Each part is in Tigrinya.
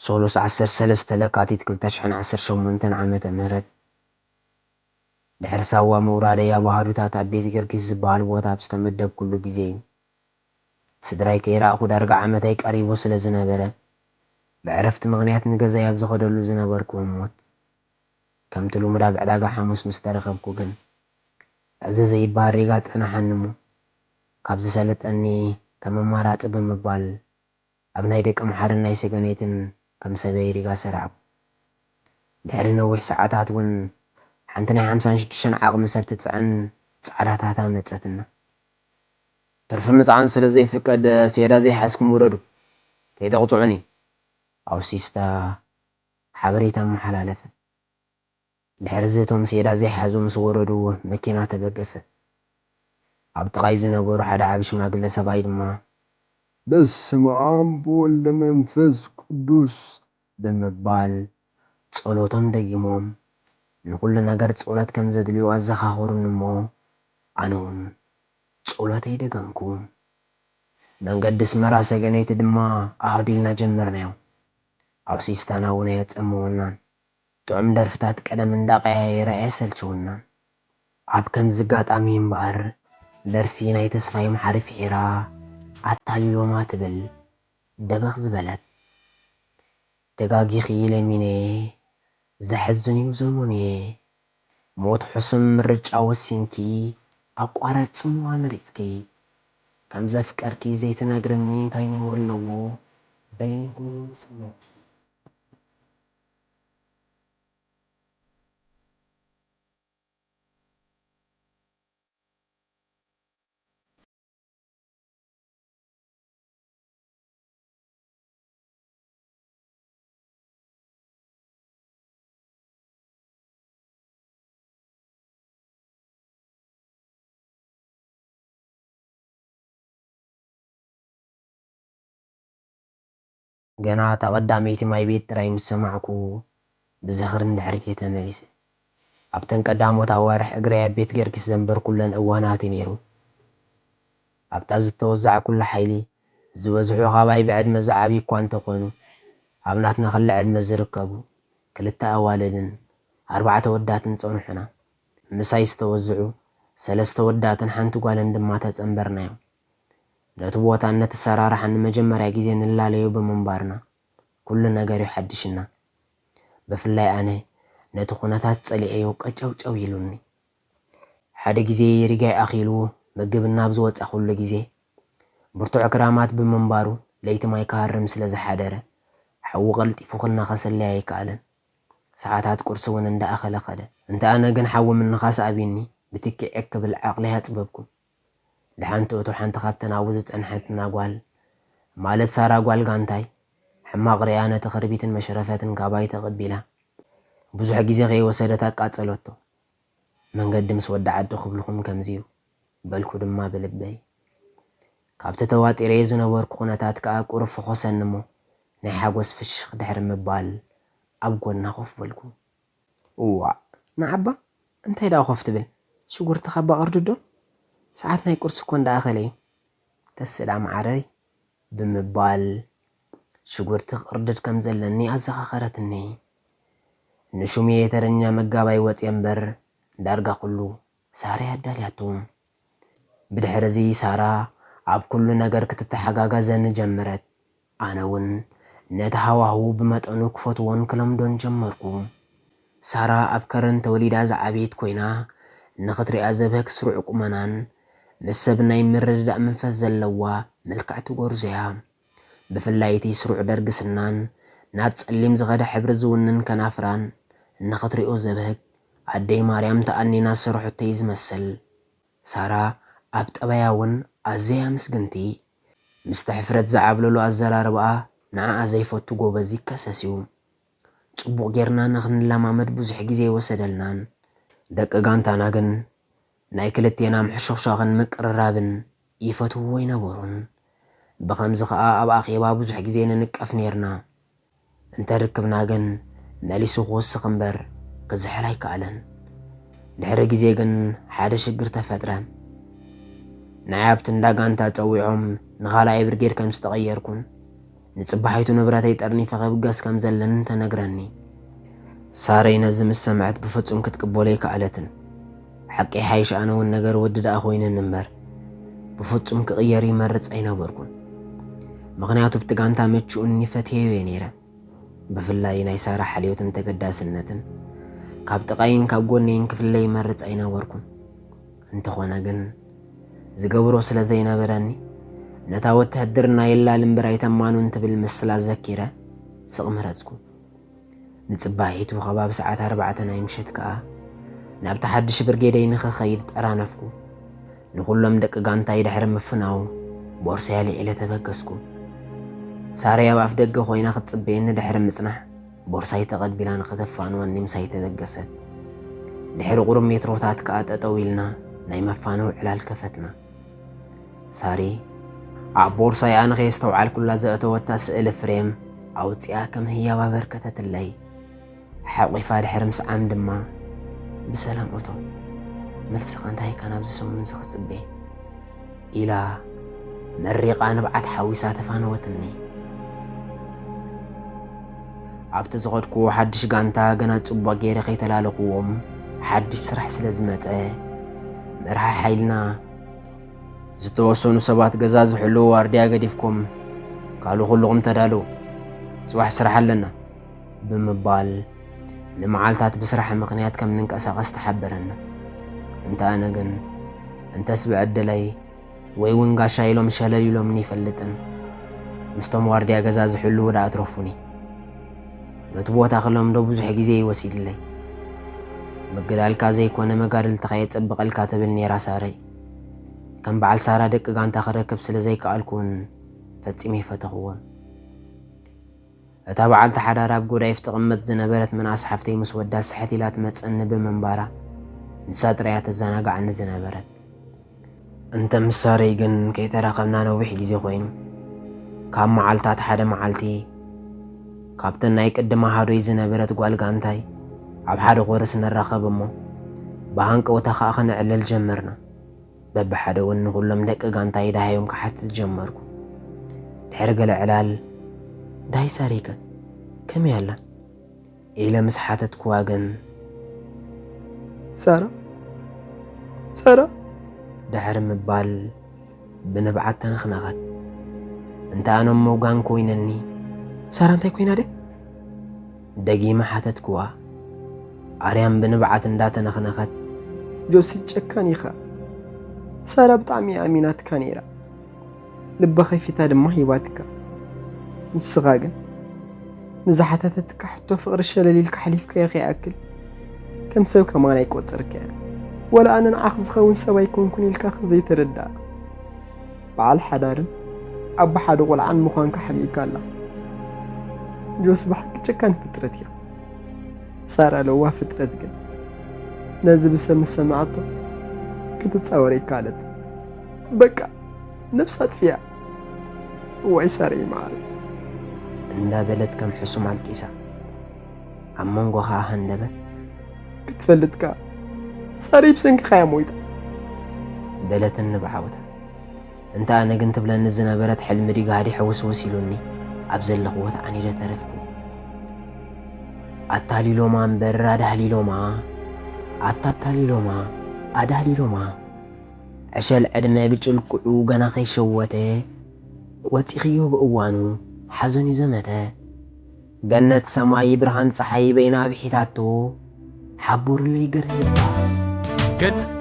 ሶሎስ ዓሰርተ ሰለስተ ለካቲት ክልተ ሽሕን ዓሰርተ ሸሞንተን ዓመተ ምህረት ድሕሪ ሳዋ ምውራደይ ኣብ ኣሃዱታት ኣብ ቤት ጊዮርጊስ ዝበሃል ቦታ ኣብ ዝተመደብኩሉ ግዜ እዩ። ስድራይ ከይረኣኹ ዳርጋ ዓመተይ ቀሪቡ ስለ ዝነበረ፣ ብዕረፍቲ ምኽንያት ንገዛይ ኣብ ዝኸደሉ ዝነበርኩ ህሞት፣ ከምቲ ልሙድ ኣብ ዕዳጋ ሓሙስ ምስ ተረኸብኩ ግን፣ እዚ ዘይበሃል ሪጋ ጸናሓኒ እሞ፣ ካብ ዝሰለጠኒ ከም ኣማራጺ ብምባል፣ ኣብ ናይ ደቂ መሓርን ናይ ሰገነይትን ከም ሰበይ ሪጋ ሰራዕኩ። ድሕሪ ነዊሕ ሰዓታት እውን ሓንቲ ናይ ሓምሳን ሽዱሽተን ዓቕሚ ሰብ ትጽዕን ጻዕዳ ታታ መጸትና። ትርፊ ምጽዓን ስለ ዘይፍቀድ ሴዳ ዘይሓዝኩም ውረዱ፣ ከይተቕጽዑኒ፣ ኣውሲስታ ሓበሬታ ኣመሓላለፈ። ድሕሪ እዚ እቶም ሴዳ ዘይሓዙ ምስ ወረዱ መኪና ተበገሰ። ኣብ ጥቓይ ዝነበሩ ሓደ ዓቢ ሽማግለ ሰብኣይ ድማ በስመ ኣብ ወወልድ መንፈስ ቅዱስ ብምባል ጸሎቶም ደጊሞም ንኹሉ ነገር ጸሎት ከም ዘድልዮ ኣዘኻኸሩኒ እሞ ኣነ እውን ጸሎተይ ደገምኩ። መንገዲ ኣስመራ ሰገነይቲ ድማ ኣሃዱ ኢልና ጀመርናዮ። ኣብ ሲስታና እውን ኣየጸመወናን። ጥዑም ደርፍታት ቀደም እንዳቀያየረ ኣየሰልቸወናን። ኣብ ከምዚ ኣጋጣሚ እምበኣር ደርፊ ናይ ተስፋይ መሓሪ ፍሒራ ኣታሊሎማ ትብል ደበኽ ዝበለት። ተጋጊኺ ለሚነየ፣ ዘሕዝን እዩ ዘመኑየ። ሞት ሕሱም ምርጫ ወሲንኪ፣ ኣቋራጭ ጽምዋ መሪጽኪ። ከም ዘፍቀርኪ ዘይትነግርኒ እንታይ ነውሪ ኣለዎ? በይንኩ ስምዒ። ገና እታ ቀዳመይቲ ማይ ቤት ጥራይ ምስ ሰማዕኩ፣ ብዝኽሪ ንድሕሪት እየ ተመሊሰ። ኣብተን ቀዳሞት ኣዋርሕ እግረይ ኣብ ቤት ጊዮርጊስ ዘንበርኩለን እዋናት እዩ ነይሩ። ኣብታ ዝተወዛዕኩላ ሓይሊ፣ ዝበዝሑ ካባይ ብዕድመ ዝዓብዩ እኳ እንተኾኑ፣ ኣብ ናትና ክሊ ዕድመ ዝርከቡ ክልተ ኣዋልድን ኣርባዕተ ወዳትን ጸንሑና። ምሳይ ዝተወዝዑ ሰለስተ ወዳትን ሓንቲ ጓልን ድማ ተጸንበርናዮም። ነቲ ቦታን ነቲ ኣሰራርሓን ንመጀመርያ ግዜ ንላለዮ ብምንባርና፣ ኩሉ ነገር እዩ ሓድሽና። ብፍላይ ኣነ ነቲ ኩነታት ጸሊኤዮ ቀጨውጨው ኢሉኒ። ሓደ ግዜ ሪጋይ ኣኺሉ ምግብና ኣብ ዝወጻኹሉ ግዜ፣ ብርቱዕ ክራማት ብምንባሩ ለይቲ ማይ ክሃርም ስለ ዝሓደረ፣ ሓዊ ቀልጢፉ ክናኸሰለይ ኣይከኣለን። ሰዓታት ቁርሲ እውን እንዳኣኸለ ከደ። እንተ ኣነ ግን ሓዊ ምንኻስ ኣቢኒ፣ ብትኪ ዕክ ክብል ዓቕለይ ኣጽበብኩ። ደሓን ትእቶ ሓንቲ ካብተን ኣብኡ ዝጸንሐትና ጓል፣ ማለት ሳራ ጓል ጋንታይ፣ ሕማቕ ርእያ ነቲ ክርቢትን መሽረፈትን ካባይ ተቐቢላ፣ ብዙሕ ግዜ ከይወሰደት ኣቃጸለቶ። መንገዲ ምስ ወደዓዶ ክብልኹም ከምዚ'ዩ፣ በልኩ ድማ ብልበይ። ካብቲ ተዋጢረዮ ዝነበርኩ ኩነታት ከኣ ቁሩብ ፈኾሰኒ እሞ፣ ናይ ሓጎስ ፍሽኽ ድሕሪ ምባል፣ ኣብ ጎና ኮፍ በልኩ። እዋእ፣ ንዓባ እንታይ ደኣ ኮፍ ትብል? ሽጉርትኻ ባቕርድዶ? ሰዓት ናይ ቁርሲ እኮ እንዳኣኸለ እዩ። ተስላ መዓረይ፣ ብምባል ሽጉርቲ ክቕርድድ ከም ዘለኒ ኣዘኻኸረትኒ። ንሹምየ ተረኛ መጋባይ ወጽየ እምበር፣ ዳርጋ ኩሉ ሳራ እያ ኣዳልያቶ። ብድሕሪ እዚ ሳራ ኣብ ኩሉ ነገር ክትተሓጋገዘኒ ጀመረት። ኣነ እውን ነቲ ሃዋህው ብመጠኑ ክፈትዎን ክለምዶን ጀመርኩ። ሳራ ኣብ ከረን ተወሊዳ ዝዓበየት ኮይና፣ ንኽትሪኣ ዘብህግ ስሩዕ ቁመናን ምስ ሰብ ናይ ምርድዳእ መንፈስ ዘለዋ ምልክዕቲ ጎርዞ እያ። ብፍላይ እቲ ስሩዕ ደርግስናን ናብ ጸሊም ዝኸደ ሕብሪ ዝውንን ከናፍራን ንኽትሪኦ ዘብህግ፣ ኣደይ ማርያም ተኣኒና ዝሰርሖቶ እዩ ዝመስል። ሳራ ኣብ ጠባያ እውን ኣዘያ ምስግንቲ። ምስቲ ሕፍረት ዝዓብለሎ ኣዘራርባኣ ንዓኣ ዘይፈቱ ጎበዝ ይከሰስ እዩ። ጽቡቕ ጌርና ንኽንለማመድ ብዙሕ ግዜ ኣይወሰደልናን። ደቂ ጋንታና ግን ናይ ክልቴና ምሕሹኽሻኽን ምቅርራብን ይፈትውዎ ኣይነበሩን። ብኸምዚ ኸኣ ኣብ ኣኼባ ብዙሕ ግዜ ንንቀፍ ኔርና። እንተ ርክብና ግን መሊሱ ክውስኽ እምበር ክዝሕል ኣይከኣለን። ድሕሪ ግዜ ግን ሓደ ሽግር ተፈጥረ። ንዓይ ኣብቲ እንዳ ጋንታ ጸዊዖም ንኻልኣይ ብርጌድ ከም ዝተቐየርኩን ንጽባሒቱ ንብረተይ ጠርኒፈ ክብገስ ከም ዘለኒ ተነግረኒ። ሳረይ ነዚ ምስ ሰምዐት ብፍጹም ክትቅበሎ ኣይከኣለትን። ሓቂ ሓይሽ ኣነ እውን ነገር ወዲ ደኣ ኮይነኒ እምበር፣ ብፍጹም ክቕየር ይመርጽ ኣይነበርኩን። ምኽንያቱ ኣብቲ ጋንታ መችኡኒ ፈትየዮ እየ ነይረ። ብፍላይ ናይ ሳራ ሓልዮትን ተገዳስነትን፣ ካብ ጥቓይን ካብ ጎነይን ክፍለ ይመርጽ ኣይነበርኩን። እንተኾነ ግን፣ ዝገብሮ ስለ ዘይነበረኒ፣ ነታ ወተሃደርና የላል እምበር ኣይተማኑን ትብል ምስላ ዘኪረ፣ ስቕ ምረጽኩ። ንጽባሒቱ ከባቢ ሰዓት ኣርባዕተ ናይ ምሸት ከኣ ናብቲ ሓድሽ ብርጌደይ ንኽኸይድ ጠራነፍኩ። ንኹሎም ደቂ ጋንታይ ድሕሪ ምፍናው፣ ቦርሳይ ኣልዒለ ተበገስኩ። ሳረይ ኣብ ኣፍ ደገ ኮይና ክትጽበየኒ ድሕሪ ምጽናሕ፣ ቦርሳይ ተቐቢላ ንኸተፋንወኒ ምሳይ ተበገሰት። ድሕሪ ቁሩብ ሜትሮታት ከኣ ጠጠው ኢልና ናይ መፋነዊ ዕላል ከፈትና። ሳሪ ኣብ ቦርሳይ ኣነ ከየስተውዓልኩላ ዘእተወታ ስእሊ ፍሬም ኣውጺኣ ከም ህያብ ኣበርከተትለይ። ሓቂፋ ድሕሪ ምስዓም ድማ፣ "ብሰላም እቶ፣ መልስኻ እንታይ ኢካ ናብዚ ሰሙን እዚ ክጽበ?" ኢላ መሪቓ ንብዓት ሓዊሳ ተፋነወትኒ። ኣብቲ ዝኸድኩዎ ሓድሽ ጋንታ ገና ጽቡቕ ገይረ ከይተላለኹዎም፣ ሓድሽ ስራሕ ስለ ዝመጸ፣ መርሓ ሓይልና፣ "ዝተወሰኑ ሰባት ገዛ ዝሕልዉ ዋርድያ ገዲፍኩም፣ ካልእ ኩልኹም ተዳለዉ፣ ጽባሕ ስራሕ ኣለና" ብምባል፣ ንመዓልታት ብስራሕ ምኽንያት ከም ንንቀሳቐስ ተሓበረና። እንተ ኣነ ግን፣ እንተስ ብዕድለይ ወይ እውን ጋሻ ኢሎም ሸለል ኢሎምኒ ይፈልጥን፣ ምስቶም ዋርድያ ገዛ ዝሕልዉ ደኣ ኣትረፉኒ። ነቲ ቦታ ክለምዶ ብዙሕ ግዜ እዩ ወሲድለይ። "ምግዳልካ ዘይኮነ መጋድልትኻ የጸብቐልካ" ትብል ነይራ ሳረይ። ከም በዓል ሳራ ደቂ ጋንታ ክረክብ ስለ ዘይከኣልኩ እውን ፈጺመ ይፈተኽዎን። እታ በዓልቲ ሓዳር ኣብ ጎዳይፍ ትቕመጥ ዝነበረት ምንኣስ ሓፍተይ ምስ ወዳ ስሕት ኢላ ትመጸኒ ብምንባራ፣ ንሳ ጥራይ እያ ተዘናግዓኒ ዝነበረት። እንተ ምስ ሳረይ ግን ከይተራኸብና ነዊሕ ግዜ ኮይኑ። ካብ መዓልታት ሓደ መዓልቲ፣ ካብተን ናይ ቅድም ኣሃዶይ ዝነበረት ጓል ጋንታይ፣ ኣብ ሓደ ኮርስ ንራኸብ እሞ፣ ብሃንቀውታ ከኣ ክንዕለል ጀመርና። በብሓደ እውን ንኹሎም ደቂ ጋንታይ ደሃዮም ክሓትት ጀመርኩ። ድሕሪ ገለ ዕላል፣ "እንታይ ሳሪከ? ከመይ ኣላ?" ኢለ ምስ ሓተትኩዋ ግን፣ "ሳራ? ሳራ?" ድሕሪ ምባል ብንብዓት ተነኽነኸት። እንተ ኣነ እሞ ጋን ኮይነኒ፣ "ሳራ እንታይ ኮይና ድያ?" ደጊመ ሓተትኩዋ። ኣርያም ብንብዓት እንዳተነኽነኸት፣ "ጆሲ ጨካን ኢኻ። ሳራ ብጣዕሚ እያ ኣሚናትካ ነይራ። ልባ ከፊታ ድማ ሂባትካ። ንስኻ ግን ንዝሓተተትካ ሕቶ ፍቕሪ ሸለል ኢልካ ሓሊፍካዮ ከይኣክል፣ ከም ሰብ ከማን ኣይቆጸርካያ። ወላ ኣነ ንዓኽ ዝኸውን ሰብ ኣይኮንኩን ኢልካ ከዘይተረድኣ፣ በዓል ሓዳርን ኣቦ ሓደ ቆልዓን ምዃንካ ሓቢእካ ኣላ። ጆሲ ብሓቂ ጨካን ፍጥረት ኢኻ። ሳራ ለዋህ ፍጥረት ግን ነዚ ብሰብ ምስ ሰምዓቶ ክትጻወር ኣይከኣለት። በቃ ነብሳ ኣጥፊኣ። እዋይ ሳረይ መዓረይ" እንዳበለት ከም ሕሱም ኣልቂሳ። ኣብ መንጎ ከኣ ሃንደበት፣ "ክትፈልጥ ከኣ ሳረይ ብሰንክኻ እያ ሞይታ" በለትኒ ብዓውታ። እንተ ኣነ ግን ትብለኒ ዝነበረት ሕልሚ ድዩ ጋህዲ ሕውስውስ ኢሉኒ፣ ኣብ ዘለኽዎ ተዓኒደ ተረፍኩ። ኣታሊሎማ እምበር ኣዳህሊሎማ፣ ኣታ ኣታሊሎማ ኣዳህሊሎማ። ዕሸል ዕድመ ብጭልቅዑ ገና ከይሸወተ፣ ወጺኽዮ ብእዋኑ ሓዘን'ዩ ዘመተ። ገነት ሰማይ ብርሃን ጸሓይ በይና ኣብሒታቶ፣ ሓቡርለይ ገርህልባ። ገነት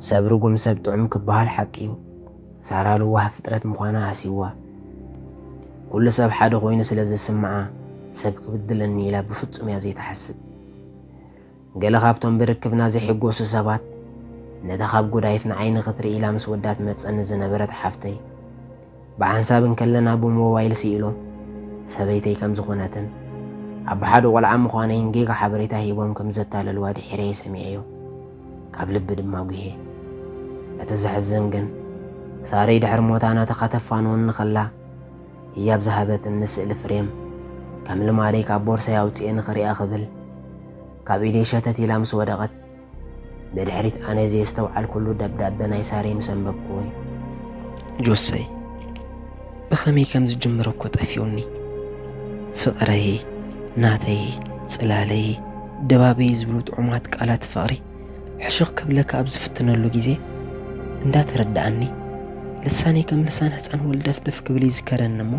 ሰብ ርጉም ሰብ ጥዑም ክበሃል ሓቂ እዩ። ሳራ ለዋህ ፍጥረት ምዃና ሃሲዋ። ኩሉ ሰብ ሓደ ኮይኑ ስለ ዝስምዓ፣ ሰብ ክብድለኒ ኢላ ብፍጹም እያ ዘይትሓስብ። ገለ ካብቶም ብርክብና ዘይሕጎሱ ሰባት፣ ነታ ካብ ጎዳይፍ ንዓይ ንኽትርኢ ኢላ ምስ ወዳ ትመጸኒ ዝነበረት ሓፍተይ፣ ብሓንሳብ እንከለና ብሞባይል ስኢሎም ሰበይተይ ከም ዝኾነትን ኣብ ሓደ ቆልዓ ምዃነይን ጌጋ ሓበሬታ ሂቦም ከም ዘታለልዋ ድሒረ እየ ሰሚዐዮ። ካብ ልቢ ድማ ጉሄ። እቲ ዘሕዝን ግን ሳረይ ድሕሪ ሞታ ናታ ከተፋንወኒ ከላ ህያብ ዝሃበትኒ ስእሊ ፍሬም ከም ልማደይ ካብ ቦርሳይ ኣውጽኤ ንኽሪኣ ክብል፣ ካብ ኢደይ ሸተት ኢላ ምስ ወደቐት፣ ብድሕሪት ኣነ ዘየስተውዓልኩሉ ደብዳበ ናይ ሳሬ ምስ ኣንበብኩዎ፣ ጆሰይ፣ ብኸመይ ከም ዝጅምሮ እኮ ጠፊኡኒ። ፍቕረይ፣ ናተይ፣ ጽላለይ፣ ደባበይ ዝብሉ ጥዑማት ቃላት ፍቕሪ ሕሹኽ ክብለካ ኣብ ዝፍትነሉ ግዜ፣ እንዳተረድኣኒ፣ ልሳነይ ከም ልሳን ህጻን ወልደፍደፍ ክብል ይዝከረኒ እሞ፣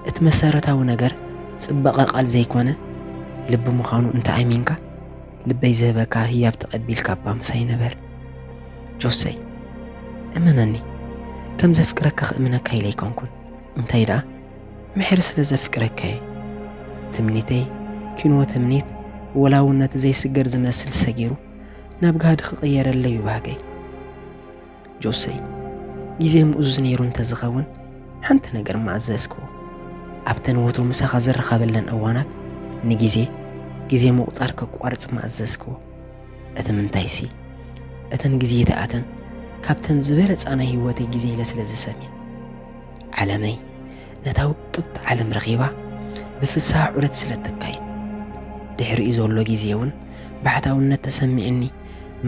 እቲ መሰረታዊ ነገር ጽባቐ ቃል ዘይኮነ፣ ልቢ ምዃኑ እንተ ኣሚንካ፣ ልበይ ዝህበካ ህያብ ተቐቢልካ እባ ምሳይ ንበር። ጆሰይ፣ እመነኒ፣ ከም ዘፍቅረካ ክእምነካ ኢለ ኣይኮንኩን። እንታይ ደኣ፣ ምሕር ስለ ዘፍቅረካ እየ። ትምኒተይ፣ ኪንዎ ትምኒት፣ ወላውነት ዘይስገር ዝመስል ሰጊሩ፣ ናብ ጋህዲ ክቕየረለይ እዩ ባህገይ። ጆሰይ፣ ግዜ ምእዙዝ ነይሩ እንተዝኸውን፣ ሓንቲ ነገር ምኣዘዝክዎ። ኣብተን ወትሩ ምሳኻ ዝረኸበለን እዋናት፣ ንግዜ፣ ግዜ ምቑጻር ከቋርጽ ምኣዘዝክዎ። እቲ ምንታይሲ፣ እተን ግዜታኣተን ካብተን ዝበለጻ ናይ ህይወተይ ግዜ ኢለ ስለ ዝሰምየን። ዓለመይ ነታ ውቅብቲ ዓለም ረኺባ ብፍስሃ ዑደት ስለ እተካይድ፣ ድሕሪኡ ዘሎ ግዜ እውን ባሕታውነት ተሰሚዕኒ፣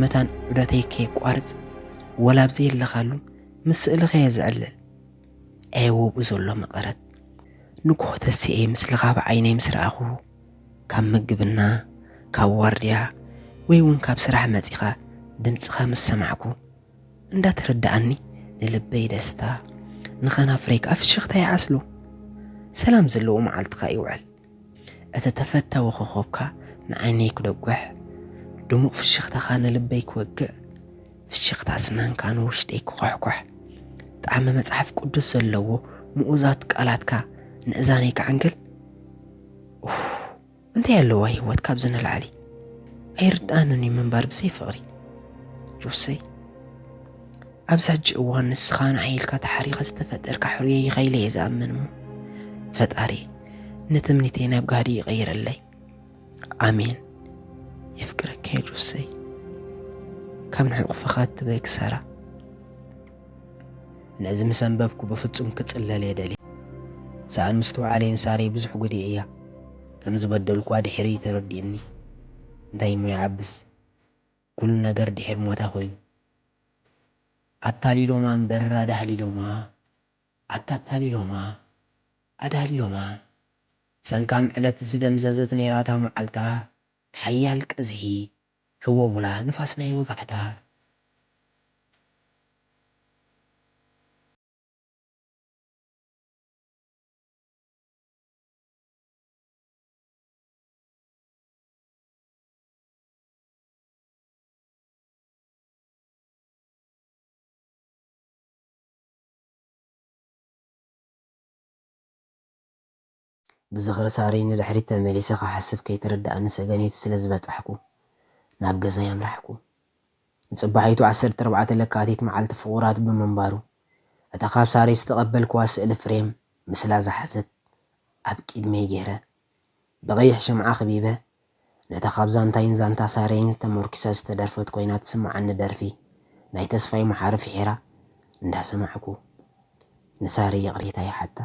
መታን ዑደተይ ከየቋርጽ፣ ወላ ኣብ ዘየለኻሉ ምስ ስእልኻ እየ ዝዕልል። ኣየወብኡ ዘሎ መቐረት። ንግሆ ተሲኤ ምስልኻ ብዓይነይ ምስ ረኣኹ፣ ካብ ምግብና፣ ካብ ዋርድያ፣ ወይ እውን ካብ ስራሕ መጺኻ ድምጽኻ ምስ ሰማዕኩ፣ እንዳተረድኣኒ፣ ንልበይ ደስታ፣ ንኸናፍረይ ከኣ ፍሽኽታ ይዓስሎ። ሰላም ዘለዎ መዓልትኻ ይውዕል። እቲ ተፈታዊ ኮኾብካ ንዓይነይ ክደጉሕ፣ ድሙቕ ፍሽኽታኻ ንልበይ ክወግእ፣ ፍሽኽታ ኣስናንካ ንውሽጠይ ክኾሕኮሕ፣ ጣዕሚ መጽሓፍ ቅዱስ ዘለዎ ምኡዛት ቃላትካ ንእዛነይ ክዓንግል። ኡፍ፣ እንታይ ኣለዋ ህይወት ካብዚ ንላዕሊ? ኣይርድኣንን እዩ ምንባር ብዘይ ፍቕሪ። ጆሰይ፣ ኣብዚ ሕጂ እዋን ንስኻ ንዓይ ኢልካ ተሓሪኸ ዝተፈጠርካ ሕሩየይ ኢኻ ኢለ እየ ዝኣምን እሞ፣ ፈጣሪ ንትምኒተይ ናብ ጋህዲ ይቐይረለይ። ኣሜን። የፍቅረካ እየ ጆሰይ። ካብ ንሕቑፍኻ እትበይ ክሳራ። ነዚ ምስ ኣንበብኩ ብፍጹም ክጽለል እየ ደልየ። ሰኣን ምስትውዓለይ ንሳረይ ብዙሕ ጉድእ እያ። ከም ዝበደልኩዋ ድሒረይ ተረዲእኒ። እንታይ እሞ ይዓብስ? ኩሉ ነገር ድሒር ሞታ ኮይኑ። ኣታሊሎማ እምበር ኣዳህሊሎማ፣ ኣታ ኣታሊሎማ፣ ኣዳህሊሎማ። ሰንካም ዕለት ዝደምዘዘት ነይራ እታ መዓልታ፣ ሓያል ቀዝሒ፣ ህወቡላ ንፋስ ናይ ወጋሕታ። ብዝኽሪ ሳረይ ንድሕሪት ተመሊሰ ክሓስብ ከይተረድኣኒ ሰገነይቲ ስለ ዝበጻሕኩ፣ ናብ ገዛይ ኣምራሕኩ። ንጽባሒቱ ዓሰርተ ኣርባዕተ ለካቲት መዓልቲ ፍቑራት ብምንባሩ፣ እታ ካብ ሳረይ ዝተቐበልክዋ ስእሊ ፍሬም ምስላ ዝሓዘት ኣብ ቅድመይ ገይረ፣ ብቐይሕ ሽምዓ ኣኽቢበ፣ ነታ ካብ ዛንታይን ዛንታ ሳረይን ተመርኲሳ ዝተደርፈት ኮይና ትስምዓኒ ደርፊ ናይ ተስፋይ መሓሪ ፍሒራ እንዳሰማዕኩ፣ ንሳረይ ይቕሬታ ይሓታ።